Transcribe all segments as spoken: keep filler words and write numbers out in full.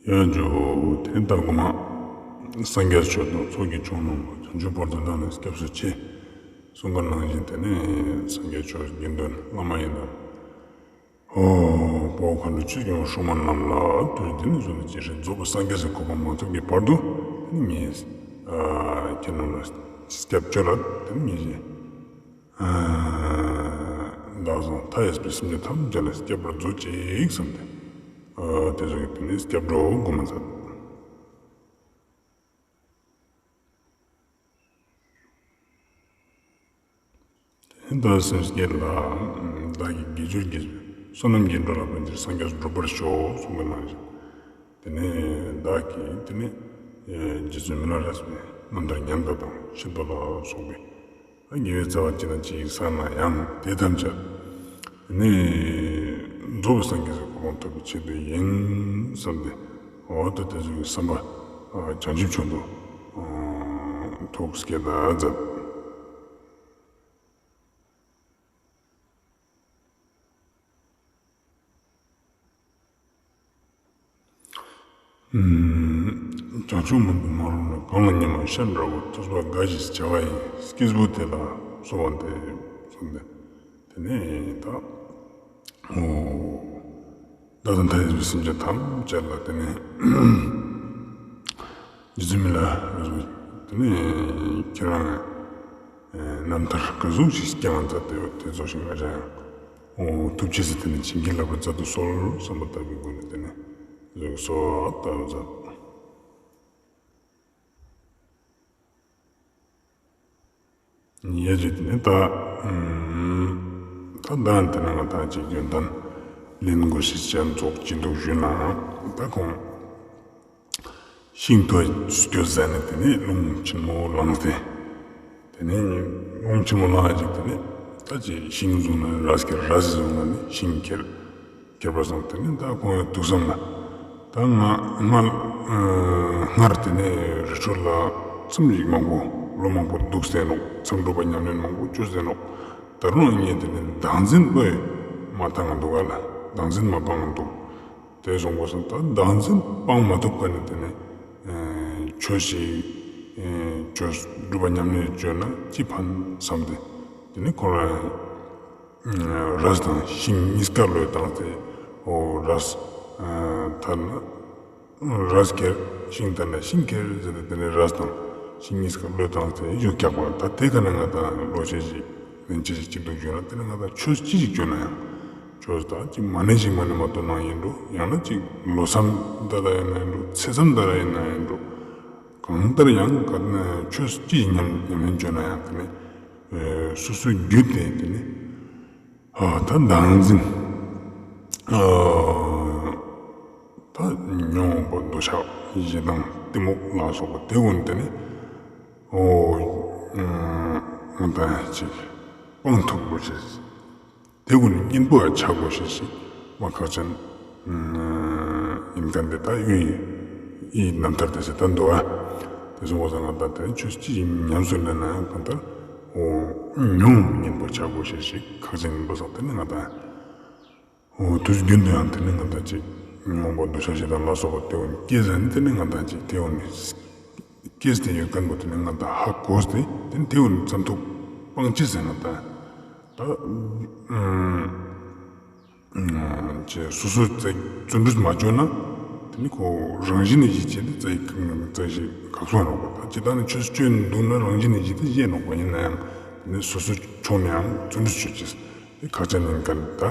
ཡ་ཇོ། དེ་ནི་ད་གོ་མ་སངས་རྒྱས་ཆོས་དང་ཚོགས་ཀྱི་མཆོག་རྣམས་ལ། བྱང་ཆུབ་བར་དུ་བདག་ནི་སྐྱབས་སུ་མཆི། གསུངས་པ་ནང་བཞིན་དེ་ནི་སངས་རྒྱས་ཆོས་དགེ་འདུན་བླ་མ་ཡིན་ན། ཨོ་དཔའ་བོ་མཁའ་འགྲོ་ཆོས་སྐྱོང་སྲུང་མ་རྣམས་ལ་དུས་དེ་ནི་བཟུང་ནས་ཇི་སྲིད་རྫོགས་པའི་སངས་རྒྱས་སི་གོ་འཕང་མ་ཐོབ་ཀྱི་བར་དུ་དེ་ནི་ངས་ཁྱེད་རྣམས་ལ་སྐྱབས་བཅོལ་ལ་དེ་ནི་ངས་བདག་བཟང་མཐའ་ཡས་པའི་སེམས་ཅན་ཐམས་ཅད་ལ་སྐྱབས་པར་མཛོད་ཅིག་བསམ་སྟེ། ཨ་དེ་ཚོ་གི་དེ་ནི་སྐྱབས་འགྲོ་གོ་མ་མཛད། དེ་ནི་བདག་སེམས་བསྐྱེད་ལ་བདག་གིས་དགེ་སྦྱོར་གྱི་བསོད་ནམས་ཀྱིས་འགྲོ་ལ་ཕན་ཕྱིར་སངས་རྒྱས་སུ་འགྲུབ་པར་ཤོག་གསུངས་པ་ནང་བཞིན། དེ་ནས་བདག་གིས་དེ་ནས་རྗེ་བཙུན་མི་ལ་རས་པའི་རྣམ་ཐར་ཉམས་པ་དང་བཤད་པ་ལ་སོགས་པའི་དགེ་བའི་རྩ་བ་ཅི་དང་ཅི་ཞིག་བསགས་ན་ཡང་དེ་ཐམས་ཅད་དེ་ནས་རྫོགས་པའི་སངས་རྒྱས་སི་གོ་འཕང་ཐོབ་པའི་ཆེད་དུ་ཡིན་བསམ་སྟེ། འོ་ད་དེ་ཚོའི་བསམ་པ་བྱང་ཆུབ་མཆོག་ཏུ་ཐུགས་བསྐྱེད་ད་མཛད། བྱང་ཆུབ་མ་ཐོབ་མ་རུངས་ན། གང་ལ་སྙེ་མ་ཤ་འདྲ་བོ། ཐོས་པ་འགའ་ཞིག་བྱ་བ་ཡིན། སྐྱེས་བུ་དེ་ལ་གསོལ་བ་འདེབས་གསུངས་ཏེ། དེ་ནས་ད་འོ་བདག་དང་མཐའ་ཡས་པའི་སེམས་ཅན་ཐམས་ཅད་ལ་དེ་ནས་རྗེ་བཙུན་མི་ལ་རས་པ་དེ་ནས་ཁྱེད་རང་རྣམ་ཐར་ག་ཟུག་ཞིག་སྐྱེ་བ་མཛད་དེ་ཡོད་དེ་ཚོ་ཞིག་ང་ཅག་འོ་ཐུགས་རྗེ་ཆེ་དེ་ནས་བྱིན་གྱིས་བརླབ་པར་མཛད་དུ་གསོལ་བསམ་པ་ལྟ་བུའི་སྒོ་ནས་དེ་ནས་གསོལ་བ་བཏབ་མཛད། ཡ་ཇུ་དེ་ནས་ད་ད་ད་དེ་ནས་ང་ད་ཅིག་ཡོན་ཏན་ལེན་དགོས་ཤེས་ཅན་ཚོགས་ཅི་འདུག་ཞུས་ན། ད་ཁོང་ཤིང་ཐོ་སྐྱོ་ཟ་ནས་དེ་ནས་རླུང་ཆེན་མོ་ལངས་ཏེ། དེ་ནས་རླུང་ཆེན་མོ་ལངས་ཅིག་དེ་ནས་ད་ཅིག་ཤིང་བཟུང་ན་རས་ཀྱི་རས་བཟུང་ན་ནི་ཤིང་ཁྱེར། ཁྱེར་པ་སོང་། དེ་ནས་ད་ཁོང་ཡང་ཐུགས་བསམ་ལ། ད་ང་སྔར་སྔར་དེ་ནས་རི་ཁྲོད་ལ་ཙམ་ཞིག་མང་པོ་ལོ་མང་པོ་འདུག་སྟེ་ནོག་མཚམས་སྒྲུབ་པ་ཉམས་ལེན་མང་པོ་བཅོས་ཏེ་ནོག་ད་རུང་ངས་དེ་ནས་བདག་འཛིན་པོ་མ་བཏང་ང་འདུག་ག་ལ། བདག་འཛིན་མ་སྤང་ང་འདུག་དེ་སོང་པ་སང་ད་བདག་འཛིན་སྤང་མ་ཐུབ་ཀ་ནས་དེ་ནས་ཆོས་ཤིག་ཆོས་སྒྲུབ་པ་ཉམས་ལེན་བཅོས་ན་ཅི་ཕན་བསམ་སྟེ། དེ་ནས་ཁོ་རང་རས་དང་ཤིང་གཉིས་ཀ་བློས་བཏང་སྟེ། འོ་རས་ཐར་ན་རས་ཁྱེར། ཤིང་ཐར་ན་ཤིང་ཁྱེར་ཟེར་ཏེ་དེ་ནས་རས་དང་ཤིང་གཉིས་ཀ་བློས་བཏང་སྟེ་ཡུག་རྒྱག་པ། ད་དེ་ཀ་ནས་ང་ད་ལོ་ཤས་ཤིག་ལན་ཅི་ཞིག་ཅི་འདུག་ཞུས་ན། དེ་ནས་ང་ད་ཆོས་ཅི་ཞིག་བཅོས་ན་ཡང་ཆོས་ད་ཅིག་མ་ཎི་ཞིག་མ་ཎི་མ་འདོན་ན་ཡིན་འགྲོ། ཡང་ན་ཅིག་ལོ་གསུམ་ད་ད་ཡིན་ན་ཡིན་འགྲོ། ཚེས་མཚམས་ད་ད་ཡིན་ན་ཡིན་འགྲོ། གང་ལྟར་ཡང་ག་ཆོས་ཅི་ཞིག་ཉམས་ཉམས་ལེན་བཅོས་ན་ཡང་དེ་ནས་སོ་སོའི་རྒྱུད་དེ་དེ་ནས་ཨ་ད་བདག་འཛིན་ཨ་ད་ཉོན་མོངས་པ་འདོད་ཆགས་ཞེ་སྡང་གཏི་མུག་ལ་སོགས་པ་དེ་ཀུན་དེ་ནས་འོ་ད་ཅིག་སྤང་ཐུབ་དགོས་ཤེས། དེ་ཀུན་གཉེན་པོ་ཡང་ཆགས་དགོས་ཤེས་ཤིག་མ་ཁག་ཅན་ཡིན་མཁན་དེ་ད་ཡོད་ཡིན། ཡིད་རྣམ་ཐར་དེ་ཟེར་ད་འདུག་ཨ། དེ་སོང་པ་སང་ང་ད་དེ་ཆོས་ཅི་ཞིག་ཉམས་སུ་ལེན་ན་ཡང་གང་ལྟར་འོ་ཉོན་མོངས་གཉེན་པོ་ཆགས་དགོས་ཤེས་ཤིག་ཁག་ཅན་ཡིན་པ་སང་དེ་ནི་ང་ད་འོ་དུས་རྒྱུན་དུ་ཡང་དེ་ནི་ང་ད་ཅིག་ཉོན་མོངས་པ་འདོད་ཆགས་ཞེ་སྡང་ལ་སོགས་པ་དེ་ཀུན་སྐྱེས་ཟ་ནི་དེ་ནི་ང་ད་ཅིག་དེ་ཀུན་ནི་སྐྱེས་ཏེ་ཡོད་མཁན་པོ་དེ་ནི་ང་ད་ཧ་གོ་སྟེ་དེ་ནི་དེ་ཀུན་ནི་ཙམ་ཐུག་སྤང་ཅི་ཟེར་ན་ད་ད་ཅེས་སོ་སོ་བརྩོན་འགྲུས་མ་བཅོས་ན་དེ་ནི་ཁོ་རང་བཞིན་ནི་གཞི་བྱས་ཏེ་རྩ་ཞིག་ག་སོང་ནོག་པ། ད་ཅི་ད་ནི་ཆོས་སྤྱོད་འདུག་ན་རང་བཞིན་ནི་གཞི་དེ་བཞེས་ནོག་པ། ཡིན་ན་ཡང་དེ་ནི་སོ་སོ་ཕྱོགས་ནས་ཡང་བརྩོན་འགྲུས་བཅོས་ཅེས་དེ་ཁག་ཅན་ཡིན་མཁན་ད་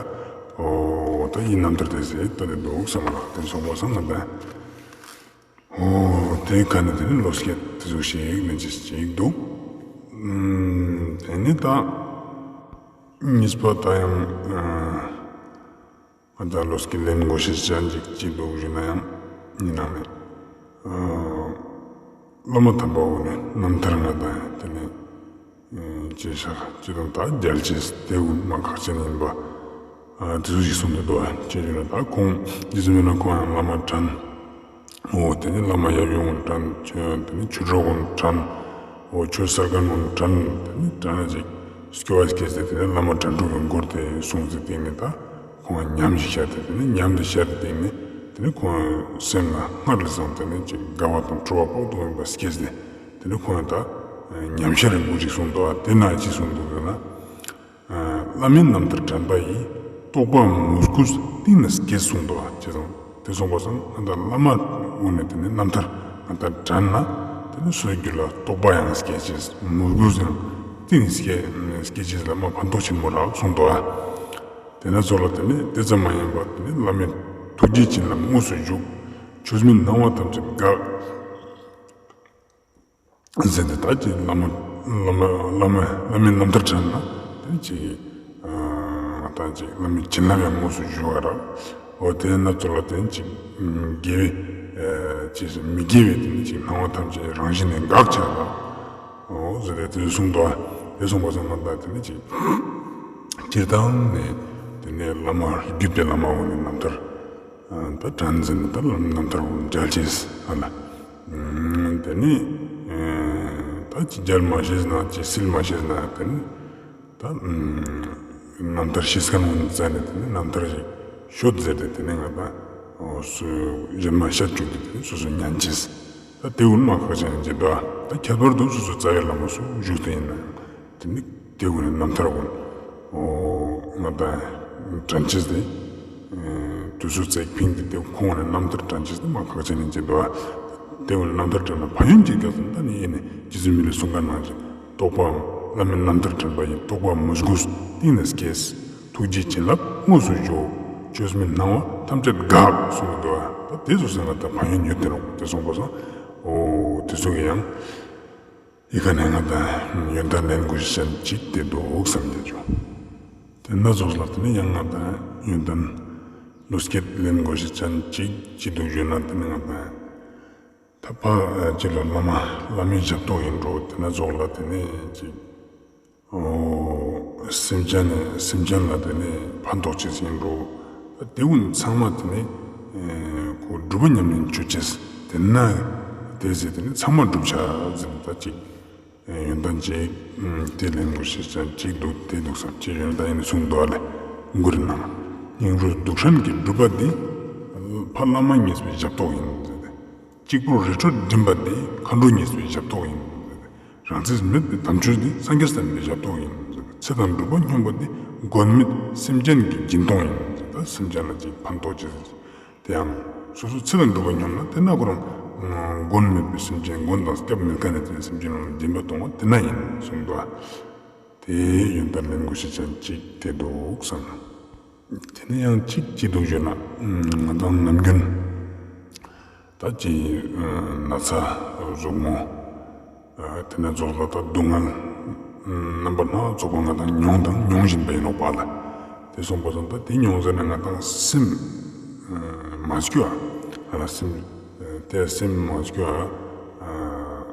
འོ་ད་ཡིད་རྣམ་ཐར་དེ་ཟེར་ད་དེ་འདུག་བསམ་ལ་དེ་སོང་པ་སང་ང་ད། འོ་དེ་ཀ་ནས་དེ་ནི་བློ་སྐྱེད་དེ་ཚོ་ཞིག་ལན་ཅི་ཞིག་འདུག་དེ་ནི་ད་གཉིས་པ་ད་ཡང་ང་ད་བློ་སྐྱེད་ལེན་དགོས་ཤེས་ཅན་ཅིག་ཅི་འདུག་ཞུ་ན་ཡང་ཡིན་ན་མེད། བླ་མ་དམ་པ་འོ་ནི་རྣམ་ཐར་ང་ད་དེ་ནི་ཅེས་ཤག་ཅི་དང་ད་རྒྱལ་ཅེས་དེ་ཀུན་མ་ཁག་ཅན་ཡིན་པ། དེ་ཚོ་ཞིག་གསུངས་ཏེ་འདུག་ཅེས་ཡོད་ན་ད་ཁོང་འདི་ཚོ་མེད་ན་ཁོང་ཡང་བླ་མ་དྲན། འོ་དེ་ནི་བླ་མ་ཡབ་ཡུམ་དྲན། དེ་ནི་ཆོས་གྲོགས་ཀུན་དྲན། འོ་ཆོས་གསར་མཁན་ཀུན་དྲན། དེ་ནི་དྲན་ཅིག་སྐྱོ་བ་སྐྱེས་ཏེ་དེ་ནི་བླ་མ་དྲན་གྲུབ་ཀྱི་མགུར་དེ་གསུངས་ཏེ་སྟེང་ནས་ད་ཁོང་ཉམས་ཤིག་ཤར་ཏེ་དེ་ནི་ཉམས་དེ་ཤར་ཏེ་སྟེང་ནས་ དེ་ནི་ཁོང་སེམས་ལ་སྔར་ལས་བཟང་དེ་ནི་ཅིག་དགའ་བ་དང་སྤྲོ་བ་དཔག་ཏུ་མེད་པ་སྐྱེས་ཏེ། དེ་ནི་ཁོང་ད་ཉམས་ཤར་རིང་པོ་ཅིག་གསུངས་འདུག་ཨ། དེ་ན་ཅི་གསུངས་འདུག་ཟེར་ན། བླ་མའི་རྣམ་ཐར་དྲན་པ་ཡིས། རྟོགས་པ་མོས་གུས་གཏིང་ནས་སྐྱེས་གསུངས་འདུག་ཨ། ཅེས་དང་དེ་གསུངས་པ་སང་ང་དང་བླ་མ་འོ་ནས་དེ་ནི་རྣམ་ཐར་ང་དང་དྲན་ན་དེ་ནི་སོའི་རྒྱུད་ལ་རྟོགས་པ་ཡང་སྐྱེ་ཅེས་མོས་གུས་ཡང་གཏིང་ནས་སྐྱེ་སྐྱེ་ཅེས་ལ་མ་ཕན་ཐོགས་ཆེན་མོ་རག་གསུངས་འདུག་ཨ། དེ་ན་ཚོ་ལ་དེ་ནི་དེ་ཙམ་མ་ཡིན་པར་དེ་ནི་བླ་མའི་ཐུགས་རྗེའི་བྱིན་རླབས་དངོས་སུ་བཞུགས། ཆོས་མིན་སྣང་བ་ཐམས་ཅད་འགགས། ཟེར་ཏེ་ད་ཅི་བླ་མ་བླ་མ་བླ་མ་བླ་མའི་རྣམ་ཐར་དྲན་ན་དེ་ནི་ཅི་ང་དང་ཅི་བླ་མའི་བྱིན་རླབས་ཡང་དངོས་སུ་བཞུགས་པ་རག། འོ་དེ་ན་ཚོ་ལ་དེ་ནི་ཅི་དགེ་བའི་ཅི་མི་དགེ་བའི་དེ་ནི་ཅི་སྣང་བ་ཐམས་ཅད་རང་བཞིན་ནས་འགག་ཆ་རག། འོ་ཟེར་ཏེ་དེ་གསུངས་འདུག་ཨ། དེ་གསུངས་པ་སང་ང་དང་དེ་ནི་ཅི་སྤྱིར་བཏང་ནས་དེ་ནི་བླ་མ་བརྒྱུད་པའི་བླ་མ་འོ་ནི་རྣམ་ཐར་ད་དྲན་ཟེར་ན་ད་བླ་མའི་རྣམ་ཐར་འོ་མཇལ་ཅེས་ཨ་ལ། དེ་ནི་ད་ཅི་མཇལ་མ་ཤེས་ན་ཅི་སིལ་མ་ཤེས་ན་དེ་ནི་ད་རྣམ་ཐར་ཤེས་མཁན་འོ་ནི་རྩ་ནས་དེ་ནི་རྣམ་ཐར་ཞིག་ཤོད་ཟེར་ཏེ་དེ་ནི་ང་དང་སུ་གཞན་མ་ཤད་བཅུག་སྟེ་དེ་ནི་སོ་སོ་ཉན་ཅེས། ད་དེ་འོ་ནི་མ་ཁག་ཅན་ཅིག་འདུག་ཨ། ད་ཁྱད་པར་དུ་སོ་སོ་རྩ་བའི་བླ་མ་སུ་བཞུགས་ཏེ་ཡིན་ན་ཡང་དེ་ནི་དེ་འོ་ནི་རྣམ་ཐར་འོ་ང་དང་དྲན་ཅེས་དེ་དུས་ཚོད་ཙེག་ཕིང་སྟེ་དེ་ཁོང་ནི་རྣམ་ཐར་དྲན་ཅེས་དེ་མ་ཁག་ཅན་ཅིག་འདུག་ཨ། དེ་འོ་ནི་རྣམ་ཐར་དྲན་ན་ཕན་ཡོན་ཅིག་ག་ཟེར་ན་ད་ནི་ཡིན་ནི་རྗེ་བཙུན་མི་ལས་གསུངས་མཁན་ནང་བཞིན་རྟོགས་པའམ་བླ་མའི་རྣམ་ཐར་དྲན་པ་ཡིས། རྟོགས་པ་མོས་གུས་གཏིང་ནས་སྐྱེས། ཐུགས་རྗེའི་བྱིན་རླབས་དངོས་སུ་བཞུགས། ཆོས་མིན་སྣང་བ་ཐམས་ཅད་འགགས་གསུངས་འདུག་ཨ། ད་དེ་ཚོ་ཟེར་ན་ད་ཕན་ཡོན་ཡོད་དེ་རུང་དེ་གསུངས་པ་སང་འོ་དེ་ཚོ་གི་ཡང་ཡི་གེ་ནས་ང་དང་ཡོན་ཏན་ལེན་དགོས་ཤེས་ཅན་ཅིག་དེ་འདུག་བསམ་གྱི་འདུག། དེ་ན་ཚོ་ལ་དེ་ནི་ཡང་ང་དང་ཡོན་ཏན་བློ་སྐྱེད་ལེན་དགོས་ཤེས་ཅན་ཅིག་ཅི་འདུག་ཞུས་ན་དེ་ནི་ང་དང་ད་ཕ་ཅི་ལ་བླ་མ་བླ་མའི་ཞབས་ཏོག་ཡིན་འགྲོ། དེ་ན་ཚོ་ལ་དེ་ནི་ཅིག་འོ་སེམས་ཅན་ནི་སེམས་ཅན་ལ་དེ་ནི་ཕན་ཐོགས་ཅེས་ཡིན་འགྲོ། ད་དེ་ཀུན་ཚང་མ་དེ་ནི་ཁོ་སྒྲུབ་པ་ཉམས་ལེན་བཅོ་ཅེས་དེ་ན་དེ་ཟེར་དེ་ནི་ཚང་མ་སྒྲུབ་བྱ་ཟེར་ད་ཅིག་ཡོན་ཏན་ཅིག་དེ་ལེན་དགོས་ཤེས་ཅན་ཅིག་འདུག་དེ་འདུག་བསམ་ཅིག་ཡོན་ཏན་ཡིན་གསུངས་འདུག་ཨ་ལེ། མགུར་ནང་སྙིང་རུས་སྡུག་ཧྲན་གྱིས་བསྒྲུབས་པ་འདི། ཕ་བླ་མ་མཉེས་པའི་ཞབས་ཏོག་ཡིན་ཟེར་ཏེ། གཅིག་པུར་རི་ཁྲོད་འགྲིམས་པ་འདི། མཁའ་འགྲོ་མཉེས་པའི་ཞབས་ཏོག་ཡིན། རང་ཚེ་མེད་པའི་དམ་ཆོས་འདི། སངས་རྒྱས་བསྟན་པའི་ཞབས་ཏོག་ཡིན། ཚེ་དང་སྒྲུབ་པ་སྙོམས་པ་འདི། མགོན་མེད་སེམས་ཅན་གྱི་སྦྱིན་གཏོང་ཡིན། ད་སེམས་ཅན་ལ་ཅིག་ཕན་ཐོགས་ཅེས་དེ་ཡང་སོ་སོ་ཚེ་དང་སྒྲུབ་པ་སྙོམས་ན་དེ་ན་ཁོ་རང་མགོན་མེད་པའི་སེམས་ཅན་མགོན་དང་སྐྱབས་མེད་མཁན་ནི་དེ་སེམས་ཅན་ལ་སྦྱིན་པ་གཏོང་བ་དེ་ན་ཡིན་གསུངས་འདུག་ཨ། དེ་ཡོན་ཏན་ལེན་དགོས་ཤེས་ཅན་ཅིག་དེ་འདུག་བསམ། དེ་ནས་ཡང་གཅིག་ཅི་འདུག་ཞུས་ན། ང་དང་ནམ་རྒྱུན་ད་ཅི་ན་ཚ་ཟུག་མོ་དེ་ནས་ཚོ་ལ་ད་སྡུག་བསྔལ་རྣམ་པ་སྣ་ཚོགས་པ་ང་དང་མྱོང་དང་མྱོང་བཞིན་པ་ཡིན་ནོག་པ་ལ། དེ་སོང་པ་སང་ད་དེ་མྱོང་ཟེར་ན་ང་དང་སེམས་མ་སྐྱོ་ཨ། སེམས་དེ་སེམས་མ་སྐྱོ་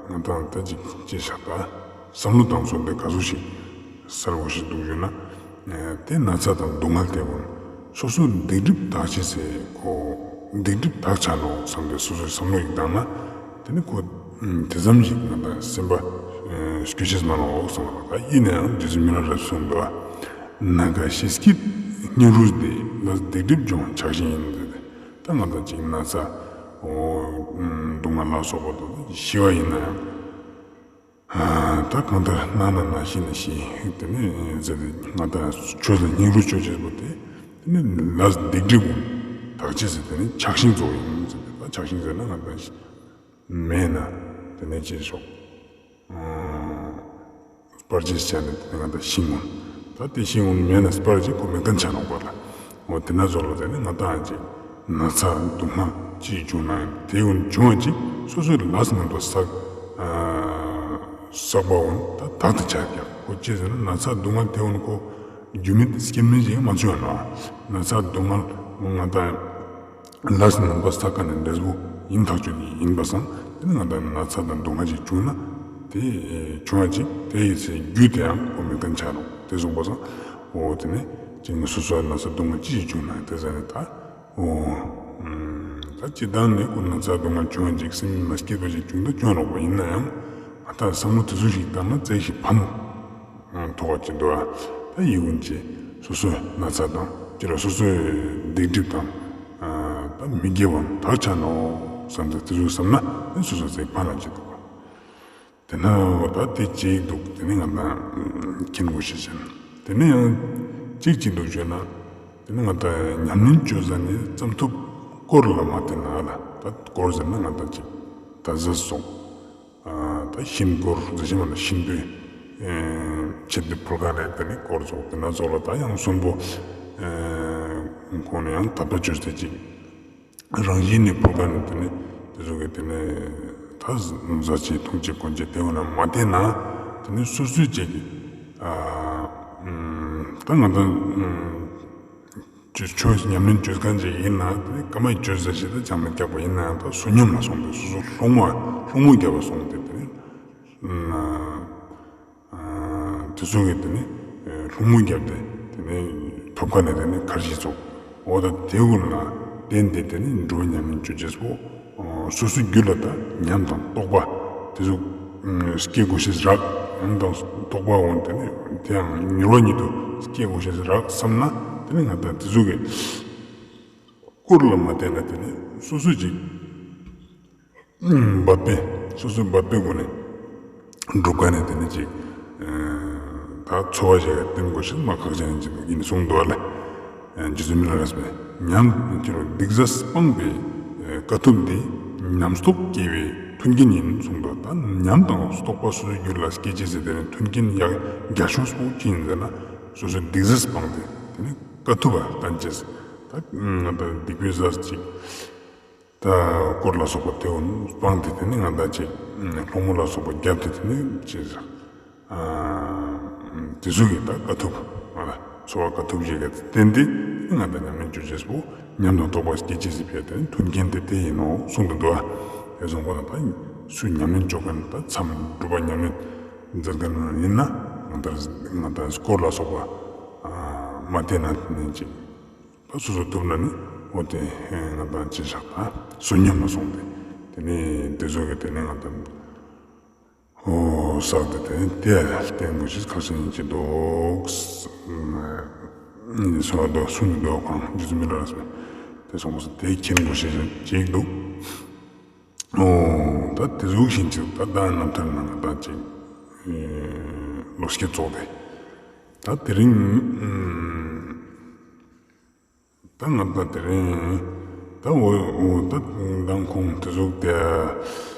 ཨ། ང་དང་ད་ཅི་ཅི་བྱ་ད་བསམ་བློ་བཏང་སོང་དེ་ག་ཟུག་ཞིག་གསལ་བོ་ཞིག་འདུག་ཞུས་ན། དེ་ན་ཚ་དང་སྡུག་བསྔལ་དེ་ཀུན་སོ་སོའི་སྡིག་སྒྲིབ་དག་ཅེས་སི་ཁོ་སྡིག་སྒྲིབ་དག་ཆ་ནོག་བསམ་སྟེ་སོ་སོའི་བསམ་བློ་ཡིག་བཏང་ན་དེ་ནི་ཁོ་དེ་ཙམ་ཞིག་ང་དང་སེམས་པ་སྐྱོ་ཅེས་མ་ནོག་བསམ་པ་ད་ཡིན་ནའང་རྗེ་བཙུན་མི་ལ་རས་གསུངས་འདུག་ཨ། ན་རྒ་ཤི་སྐྱིད་སྙིང་རུས་འདི། ལས་སྡིག་སྒྲིབ་སྦྱོང་ཆགས་ཞེན་ཡིན། ད་ང་དང་ཅིག་ན་ཚ་འོ་སྡུག་བསྔལ་ལ་སོགས་པ་དང་ཤི་བ་ཡིན་ནའང་ད་གང་ལྟར་ན་ན་ན་ཤི་ན་ཤི་དེ་ནི་ཟེར་ཏེ་ང་དང་ཆོས་ལ་སྙིང་རུས་ཅོ་ཅེས་པོ་དེ་དེ་ནི་ལས་སྡིག་སྒྲིབ་ཀུན་དག་ཅེས་ཟེར་དེ་ནི་ཆགས་ཞེན་ཙོགས་ཡིན་ཟེར་ཏེ། ད་ཆགས་ཞེན་ཟེར་ན་ང་དང་མེད་ན་དེ་ནི་ཅི་ཞོག་སྤར་ཅེས་བྱས་ནས་དེ་ནི་ང་དང་ཤིང་ཀུན་ད་དེ་ཤིང་ཀུན་མེད་ན་སྤར་ཅིག་ཁོ་མེད་མཁན་ཆ་ནོག་པ་ལ། འོ་དེ་ན་ཚོ་ལ་དེ་ནི་ང་དང་ཅིག་ན་ཚ་སྡུག་བསྔལ་ཅི་བྱུང་ན་ཡང་དེ་ཀུན་བྱུང་བ་ཅིག་སོ་སོའི་ལས་ངན་པ་བསགས་བསགས་པ་ཀུན་ད་དག་ཏུ་ཆ་ཀྱང་ཁོ་ཅི་ཟེར་ན་ན་ཚ་སྡུག་བསྔལ་དེ་ཀུན་ཁོ་རྒྱུ་མེད་སྐྱེ་མེད་ཅིག་མ་བྱུང་ན་ན་ཚ་སྡུག་བསྔལ་ང་དང་ལས་ངན་པ་བསགས་མཁན་ནི་འབྲས་བུ་ཡིན་ཐག་ཆོད་ཡིན་པ་སང་དེ་ནི་ང་དང་ན་ཚ་དང་སྡུག་བསྔལ་ཅིག་བྱུང་ན་དེ་བྱུང་བ་ཅིག་དེ་ཡི་ཚེ་རྒྱུ་དེའང་ཁོ་མེད་མཁན་ཆ་ནོག་དེ་སོང་པ་སང་འོ་དེ་ནི་ཅིག་ནི་སོ་སོའི་ན་ཚ་སྡུག་བསྔལ་ཅི་ཞིག་བྱུང་ན་དེ་ཟ་ནི་ད། འོ། ད་སྤྱིར་བཏང་ནི་ཁོ་ན་ཚ་སྡུག་བསྔལ་བྱུང་བ་ཅིག་སེམས་མ་སྐྱིད་པ་ཞིག་བྱུང་ད་བྱུང་རོགས་པ་ཡིན་ནའང་ང་དང་བསམ་བློ་དེ་ཚོ་ཞིག་བཏང་ན་ཙེ་ཞིག་ཕན་ཐོགས་པ་ཅིག་འདུག་ཨ། ད་ཡིད་ཀུན་གྱིས་སོ་སོའི་ན་ཚ་དང་སྤྱིར་སོ་སོའི་སྡིག་སྒྲིབ་དང་ད་ མི་དགེ་བ་དག་ཆ་ནོག་བསམ་སྟེ་དེ་ཟུག་བསམ་ན་དེ་སོ་སོ་ཚེ་ཕན་ལ་ཅི་འདུག་པ། དེ་ན་འོ་ད་དེ་ཅིག་འདུག། དེ་ནི་ང་དང་མཁྱེན་དགོས་ཤེས་ཅན། དེ་ནི་ཡང་ཅིག་ཅིག་འདུག་བརྗོད་ན། དེ་ནི་ང་དང་ཉམས་ལེན་བཅོ་ས་ནི་ཙམ་ཐུབ་སྐོར་ལ་མ་བརྟེན་ན་ལ། ད་སྐོར་ཟེར་ན་ང་དང་ཅིག་ད་ཟ་སོང་། ཨ་ད་ཤིན་སྐོར་ཟེར་ཞིག་མ་ན་ཤིན་པོའི་ཨེ་ཆེད་དུ་ཕུལ་ཁན་རེད། དེ་ནི་སྐོར་ཚོགས་དེ་ན་ཚོགས་ལ་ད་ཡང་གསོན་པོ་ཨེ་ཁོང་ནི་ཡང་དད་པ་བཅོས་ཏེ་ཅིག་རང་བཞིན་ནི་ཕུལ་ཁན་ནི་དེ་ནི་དེ་ཚོ་གི་དེ་ནི་ད་ཟ་ཅིག་འཐུང་ཅིག་གོན་ཅིག་དེ་འོ་ན་མ་བརྟེན་ན་དེ་ནི་སོ་སོའི་ཅིག་ཨ་ད་ང་དང་ཨ་ཆོས་ཆོས་ཉམས་ལེན་བཅོས་ཁན་ཅིག་ཡིན་ན་དེ་ནི་ཀ་མ་ཡི་བཅོས་ཟ་ཞིག་ད་ཅང་མི་རྒྱག་པ་ཡིན་ན་ཡང་ད་བསོད་སྙོམས་ལ་སོང་སྟེ་སོ་སོ་སློང་མོ་སློང་མོ་རྒྱབ་པ་སོང་སྟེ་དེ་ནི་ཨ་དེ་ཚོ་གི་དེ་ནི་ཨ་སློང་མོ་རྒྱབ་སྟེ་དེ་ནི་ཐོབ་ཁན་ནི་དེ་ནི་ཁར་ཞིག་ཚོགས། འོ་ད་དེ་ཀུན་ལ་བརྟེན་ཏེ་དེ་ནི་སྒྲུབ་པ་ཉམས་ལེན་བཅོ་ཅེས་པོ་སོ་སོའི་རྒྱུད་ལ་ད་ཉམས་དང་རྟོགས་པ་དེ་ཚོ་སྐྱེ་དགོས་ཤེས་རག། ཉམས་དང་རྟོགས་པ་འོ་དེ་ནི་དེ་ཡང་མྱུར་བ་ཉིད་དུ་སྐྱེ་དགོས་ཤེས་རག་བསམ་ན་དེ་ནི་ང་དང་དེ་ཚོ་གི་སྐོར་ལ་མ་བརྟེན་ན་དེ་ནི་སོ་སོ་ཅིག་འབད་པས་སོ་སོ་འབད་པའི་སྒོ་ནས་སྒྲུབ་ཁན་ནི་དེ་ནི་ཅིག་ད་འཚོ་བ་ཞིག་བརྟེན་དགོས་ཤེས་མ་ཁག་ཅན་ཅིག་ཡིན་གསུངས་འདུག་ལེ། རྗེ་བཙུན་མི་ལ་རས་པས་ཉམས་ཀྱི་རོ་སྡིག་ཟ་སྤངས་པའི་དཀའ་ཐུབ་འདི་ཉམས་རྟོགས་སྐྱེ་བའི་མཐུན་རྐྱེན་ཡིན་གསུངས་འདུག། ད་ཉམས་དང་རྟོགས་པ་སོ་སོའི་རྒྱུད་ལ་སྐྱེ་ཅེས་ཟེར་དེ་ནི་མཐུན་རྐྱེན་ཡག་རྒྱ་ཤོས་པོ་ཅི་ཡིན་ཟེར་ན་སོ་སོའི་སྡིག་ཟ་སྤངས་ཏེ་དེ་ནི་དཀའ་ཐུབ་པ་བསྟན་ཅེས། ད་ང་དང་སྡིག་པའི་ཟ་ཅིག་ད་དཀོར་ལ་སོགས་པ་དེ་ཀུན་སྤངས་ཏེ་དེ་ནི་ང་དང་ཅིག་སློང་མོ་ལ་སོགས་པ་རྒྱབ་སྟེ་དེ་ནི་ཅི་ཟེར། ཨ་དེ་ཚོ་གི་ད་དཀའ་ཐུབ་ང་ལ་འཚོ་བ་དཀའ་ཐུབ་ཞིག་གི་བརྟེན་ཏེ་ང་དང་ཉམས་ལེན་བཅོ་ཅེས་པོ་ཉམས་དང་རྟོགས་པ་སྐྱེ་ཅེས་སི་ཕིའ་དེ་མཐུན་རྐྱེན་དེ་དེ་ཡིན་ནོ་གསུངས་འདུག་འདུག་ཨ། དེ་སོང་པ་ན་ད་སུ་ཉམས་ལེན་བཅོ་མཁན་ད་མཚམས་སྒྲུབ་པ་ཉམས་ལེན་མཛད་མཁན་ཡིན་ན་ང་དང་ང་དང་དཀོར་ལ་སོགས་པ་མ་བརྟེན་ན་ནི་ཅིག་ད་སོ་སོ་ཐུབ་ན་ནི་འོ་དེ་ང་དང་ཅི་བཞག་ད་བསོད་སྙོམས་ལ་སོང་སྟེ་དེ་ནི་དེ་ཚོ་གི་དེ་ནི་ང་དང་འོ་བསགས་ཏེ་དེ་ནི་དེ་བརྟེན་དགོས་ཤེས་ཁག་ཅན་ཡིན་གྱི་འདུག་སོ་འདུག་གསུངས་འདུག་གང་རྗེ་བཙུན་མི་ལ་རས་པས་དེ་སོང་སྟེ་དེ་མཁྱེན་དགོས་ཤེས་ཅིག་འདུག། འོ་ད་དེ་ཟུག་བཞིན་ཅིག་ད་ད་རྣམ་ཐར་ནང་ད་ཅིག་ལོ་སྐྱེ་ཚོགས་ཏེ་ད་དེ་རིང་ད་ང་ད་དེ་རིང་ད་འོ་འོ་ད་མདང་ཁོང་དེ་ཟུག་དེ་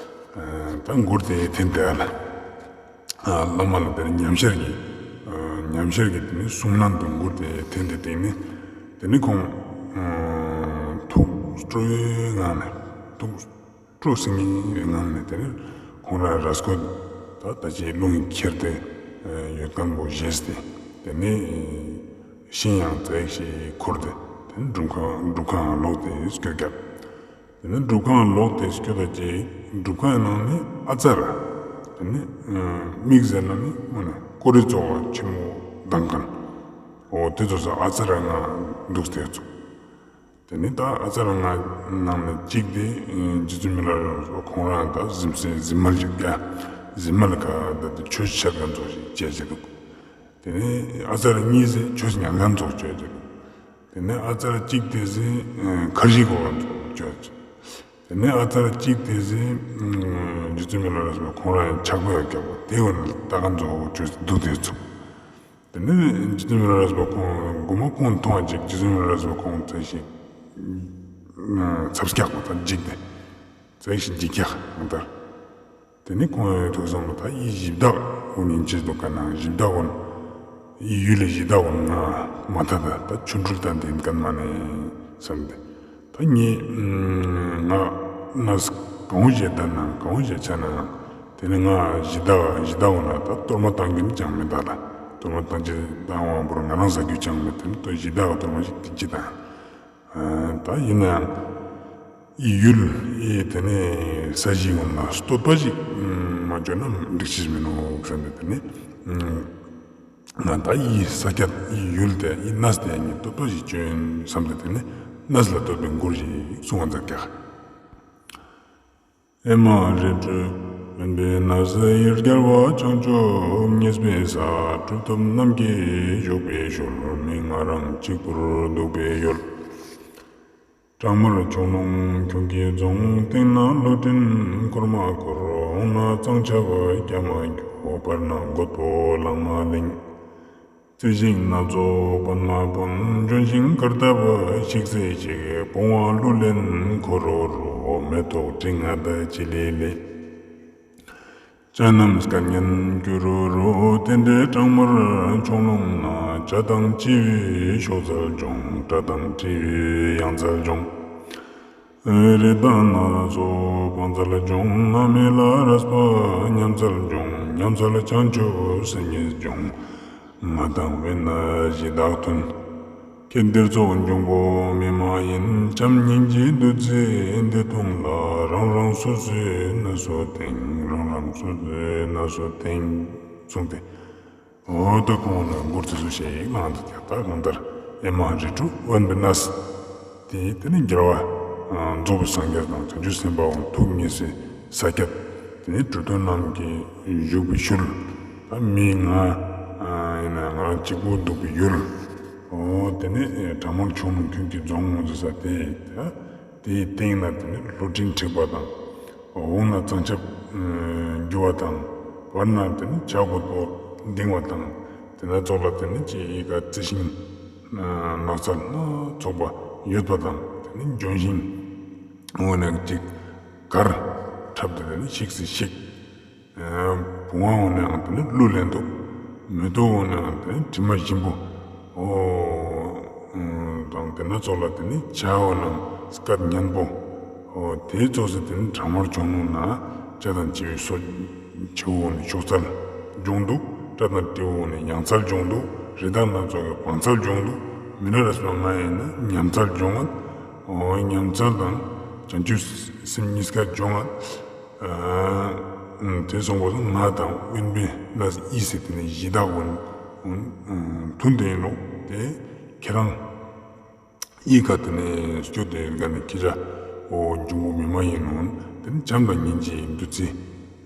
ད་མགུར་དེ་འཐེན་དེ་ཨ་ལ་བླ་མ་ལ་དེ་རིང་ཉམས་ཤར་གྱི་ཉམས་ཤར་གྱི་དེ་ནི་གསུང་ལམ་དུ་མགུར་དེ་འཐེན་དེ་དེ་ནི་དེ་ནི་ཁོང་ཐུགས་སྤྲོའི་ངང་ནས་ཐུགས་སྤྲོ་སིང་ངེ་ངང་ནས་དེ་ནས་ཁོང་རང་རས་ཁོ་ད་ད་ཅི་རླུང་ཁྱེར་ཏེ་ཡོད་མཁན་པོ་བཞེས་ཏེ་དེ་ནས་ཤིང་ཡང་རྩ་ཡིག་ཞིག་འཁོར་ཏེ་དེ་ནས་སྒྲུབ་ཁང་སྒྲུབ་ཁང་ལོག་སྟེ་སྐྱོད་ཀྱག། དེ་ནས་སྒྲུབ་ཁང་ལོག་སྟེ་སྐྱོད་ད་ཅི་སྒྲུབ་ཁང་ནང་ནས་ཨ་ཙར་དེ་ནས་མིག་ཟེར་ན་ནི་མོ་ནས་ཀོ་རི་ཙོགས་ཆེན་མོ་ལྡང་མཁན་འོ་དེ་ཚོ་ས་ཨ་ཙར་ང་འདུག་སྟེ་ཚུགས། དེ་ནི་ད་ཨ་ཙར་ལྔ་ནང་ནས་གཅིག་དེ་རྗེ་བཙུན་མི་ལ་རས་པ་ཁོང་རང་ད་གཟིམ་སའི་གཟིམ་མལ་ཞིག་ཡ་གཟིམ་མལ་ཁ་ད་དེ་ཆོས་ཆེར་ཁན་ཚོ་ཞིག་བྱས་ཀྱི་འདུག། དེ་ནི་ཨ་ཙར་གཉིས་ཟེར་ཆོས་ཉན་ཁན་ཚོ་བྱས་ཀྱི་འདུག། དེ་ནི་ཨ་ཙར་གཅིག་དེ་ཟེར་ཁར་ཞིག་གོ་ཁན་ཚོ་བྱས་ཀྱི། དེ་ནི་ཨ་ཙར་གཅིག་དེ་ཟེར་རྗེ་བཙུན་མི་ལ་རས་པ་ཁོང་རང་ཕྱག་དཔེ་ཡོད་ཀྱག་པ་དེ་བོ་ནི་ལྟ་ཁན་ཚོ་བྱས་འདུག་དེ་ཚོ། དེ་ནས་རྗེ་བཙུན་མི་ལ་རས་པ་ཁོང་མགོ་མ་ཁོང་མཐོང་བ་ཅིག་རྗེ་བཙུན་མི་ལ་རས་པ་ཁོང་ཚེ་ཞིག་ཚབ་སྐྱག་པ་དང་འཇིགས་ཏེ་ཚེ་ཞིག་འཇིགས་སྐྱག་ང་ལྟར། དེ་ནས་ཁོང་ཡོད་ཐུགས་བསམ་ལ་ད་ཡི་གཞི་བདག་ཀུན་ཡིན་ཅེས་འདུག་ག་ན་གཞི་བདག་ཀུན་ཡི་ཡུལ་ལ་གཞི་བདག་ཀུན་ང་མ་ཐད་ད་ད་ཆོ་འཕྲུལ་དང་ལྡན་མཁན་མ་ནས་བསམ་སྟེ། ད་ངས་ང་གནས་གང་བོ་ཞིག་བསྡད་ན་གང་བོ་ཞིག་ཆ་ན་དེ་ནི་ང་གཞི་བདག་གཞི་བདག་འོ་ན་ད་གཏོར་མ་བཏང་རྒྱུ་ནི་ཅང་མེད་ད་ལ། གཏོར་མ་བཏང་རྒྱུ་བཏང་བ་བོར་ང་རང་ཟ་རྒྱུ་ཅང་མེད། དེ་ནི་ད་གཞི་བདག་གི་གཏོར་མ་ཞིག་དེ་ཅི་དང་། ད་ཡིན་ནའང་ཡི་ཡུལ་ཡི་དེ་ནི་ས་གཞི་འོ་ན་བསྟོད་པ་ཞིག་མ་བརྗོད་ན་འགྲིག་ཅིག་མིན་ནོ་བསམ་སྟེ་དེ་ནི། ང་ད་ཡི་ས་སྐྱ་ཡི་ཡུལ་དེ་ཡི་གནས་དེ་ངས་བསྟོད་པ་ཞིག་བཅོ་ཡིན་བསམ་སྟེ་དེ་ནས་གནས་ལ་བསྟོད་པའི་མགུར་ཞིག་གསུང་བ་མཛད་ཀྱག། ཨེ་མ་རི་ཁྲོད་དབེན་པའི་གནས་ཡུལ་རྒྱལ་བ་བྱང་ཆུབ་ཉེས་པའི་ས། གྲུབ་ཐོབ་རྣམས་ཀྱིས་བཞུགས་པའི་ཞོལ། མི་ང་རང་གཅིག་པུར་འདུག་པའི་ཡུལ། གྲང་མོར་ཁྱུང་ལུང་ཁྱུང་གི་རྫོང་། སྟེང་ན་ཀླུ་ཕྲན་འཁོར་མ་འཁོར། འོག་ན་གཙང་ཆབ་སྐྱ་མ་སྐྱོ། བར་ན་རྒོད་པོ་གླང་མ་གླིང་། རྩི་ཤིང་སྣ་ཚོགས་སྤོན་མ་སྤོན། ལྗོན་ཤིང་དཀར་ཐབས་ཤིག་སེ་ཤིག། བུང་བ་གླུ་ལེན་འཁོར་རོ་རོ། མེ་ཏོག་དྲི་ང་ད་ཅི་ལི་ལི། ཅ་ནམ་སྐད་སྙན་ཀྱུ་རུ་རུ། དེ་འདྲའི་གྲང་མོར་ཁྱུང་ལུང་ན། བྱ་དང་བྱིའུའི་གཤོག་རྩལ་འབྱུང་། སྤྲ་དང་སྤྲེའུའི་དབྱངས་རྩལ་འབྱུང་། རི་དྭགས་སྣ་ཚོགས་བང་རྩལ་འབྱུང་། ང་མི་ལ་རས་པ་ཉམས་རྩལ་འབྱུང་། ཉམས་རྩལ་བྱང་ཆུབ་སེམས་ཉིད་འབྱུང་། ང་དང་བས་ན་གཞི་བདག་མཐུན། ཁྱེད་འདིར་ཚོགས་འབྱུང་པོ་མི་མ་ཡིན། བྱམས་སྙིང་རྗེའི་བདུད་རྩི་འདི་འཐུང་ལ། རང་རང་སོ་སོའི་གནས་སུ་དེངས། རང་རང་སོ་སོའི་གནས་སུ་དེངས། གསུངས་ཏེ། འོ་ད་ཁོང་ལ་མགུར་དེ་ཚོ་ཞིག་བླངས་ཏེ་ཀྱང་ད་གང་ལྟར་ཨེ་མ་རི་ཁྲོད་དབེན་པའི་གནས། དེ་དེ་ནི་རྒྱལ་བ་རྫོགས་པའི་སངས་རྒྱས་དང་བྱང་ཆུབ་སེམས་དཔའ་འོ་ཐུགས་མཉེས་སའི་ས་ཁྱད། དེ་ནི་གྲུབ་ཐོབ་རྣམས་ཀྱི་བཞུགས་པའི་ཤུལ། ད་མི་ང་ཡིན་ན་ང་གཅིག་པུ་འདུག་པའི་ཡུལ། འོ་དེ་ནི་གྲང་མོར་ཁྱུང་ལུང་ཁྱུང་གི་རྫོང་ངོ་ཟེར་ས་དེ། དེའི་སྟེང་ན་དེ་ནི་ཀླུ་ཕྲན་འཁྲིགས་པ་དང་། འོག་ན་གཙང་ཆབ་རྒྱུ་བ་དང་། བར་ན་དེ་ནི་བྱ་རྒོད་པོ་ལྡིང་བ་དང་། དེ་ན་ཙོགས་ལ་དེ་ནི་ཅི་ཡི་ག་རྩི་ཤིང་ནགས་ཚལ་སྣ་ཚོགས་པ་ཡོད་པ་དང་། དེ་ནི་ལྗོན་ཤིང་འོ་ན་ཅིག་དཀར་ཁྲབ་དེ་དེ་ནི་ཤིག་སེ་ཤིག། བུང་བ་འོ་ན་ཡང་དེ་ནི་གླུ་ལེན་འདུག། མེ་ཏོག་འོ་ན་ཡང་དེ་ནི་དྲི་མ་ཞིམ་པོ། འོ། དང་དེ་ན་ཙོགས་ལ་དེ་ནི་བྱ་འོ་ན་སྐད་སྙན་པོ། འོ་དེའི་ཙོགས་སེ་དེ་ནི་གྲང་མོར་ཁྱུང་ལུང་ན་བྱ་དང་བྱིའུའི་སོ་བྱིའུ་འོ་ན་གཤོག་རྩལ་འབྱུང་འདུག། སྤྲ་དང་སྤྲེའུ་འོ་ན་དབྱངས་རྩལ་འབྱུང་འདུག། རི་དྭགས་སྣ་ཚོགས་ཀྱི་བང་རྩལ་འབྱུང་འདུག། མི་ལ་རས་པ་ང་ཡིན་ན་ཉམས་རྩལ་འབྱུང་ངད། འོ་ཉམས་རྩལ་དང་བྱང་ཆུབ་སེམས་གཉིས་ཀ་འབྱུང་ངད། ཨ་དེ་སོང་པ་སང་ང་དང་དབེན་པའི་གནས་ཡིན་ཟེར་དེ་ནི་གཞི་བདག་འོ་མཐུན་དེ་ཡིན་ནོག། དེ་ཁྱེད་རང་ཡི་ག་དེ་ནི་སྐྱོད་དེ་ཡོད་ག་ནི་ཁྱེད་ཅག་འོ་འབྱུང་པོ་མི་མ་ཡིན་ནོ། དེ་ནི་བྱམས་དང་སྙིང་རྗེའི་བདུད་རྩི་